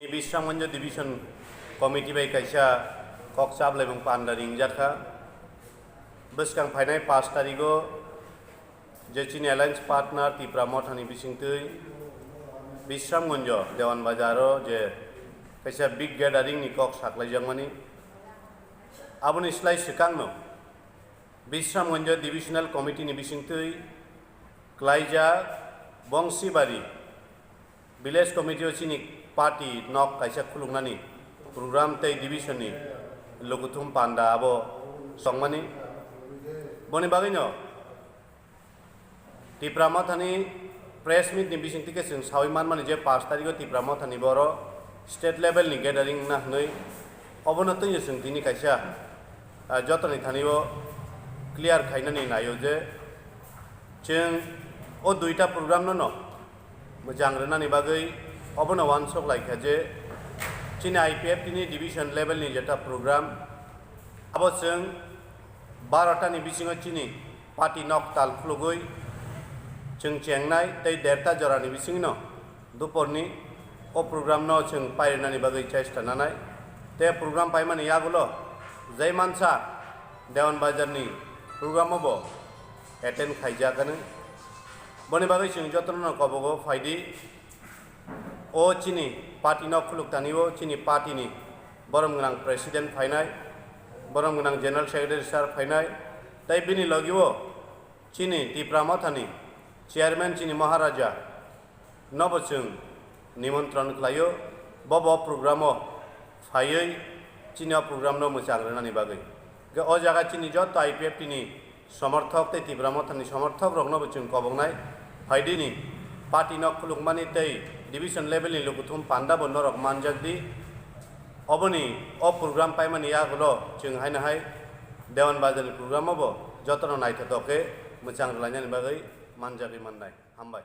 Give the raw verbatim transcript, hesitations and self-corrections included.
Bisramganj Division Committee bai kaisa kok chaplaimung panda ringjak kha. Bwskang phainai paanch tarigo je chini alliance partner Tipra Mothani bisingtwi Bisramganj Dewan Bazaro je kaisa big gathering ni kok saklaijakmani, aboni slai swkangno Bisramganj Divisional Committee ni bisingtwi klaijak Bongsibari Village Committee o chini party nok kaisa khuluknani program tei division ni lukuthum panda abo songmani. Boni bagwino Tipra Mothani press meet ni bisingtwi khe chwng sawi manmani je paanch tarigo Tipra Mothani boro state level ni gathering wngna hwnwi, obono twiwi chwng tini kaisa, ah, jotoni thani o clear khainani naio je chwng o duita program no no mwchang rwnani bagwi obono uansuk laikha je chini I P F T ni division level ni jeta program abo chwng barota ni bisingo chini party nok tal khulugwi chwng chengnai tei derta jorani bisingno duporni o program no chwng pairwnani bagwi chesta nanai. Tei program paimani yagulo jai mansa Dewan Bazar ni program o bo attend khaijak hwnwi. Boni bagwi chwng jotono kobogo phaidi. O chini party no khuluk tani o chini party ni borom gwnang president phainai, borom gwnang general secretary sir phainai, tei bini logi o chini Tipra Mothani chairman chini Maharaja nobo chwng nimontron khlaio, bobo program o phaiwi chini o program no mwchang rwnani bagwi. Hwnkhe o jaga chini joto I P F T ni somorthok tei Tipra Mothani somorthok rokno bo chwng koboknai. Phaidini party no khulukmani tei division level ni lukuthum panda bo norok manjak di. Oboni o program paimani yagulo chwng haino hai Dewan Bazar ni program o bo jotono naithotok khe mwchang rwlainani bagwi manjagwi mannai. Hambai.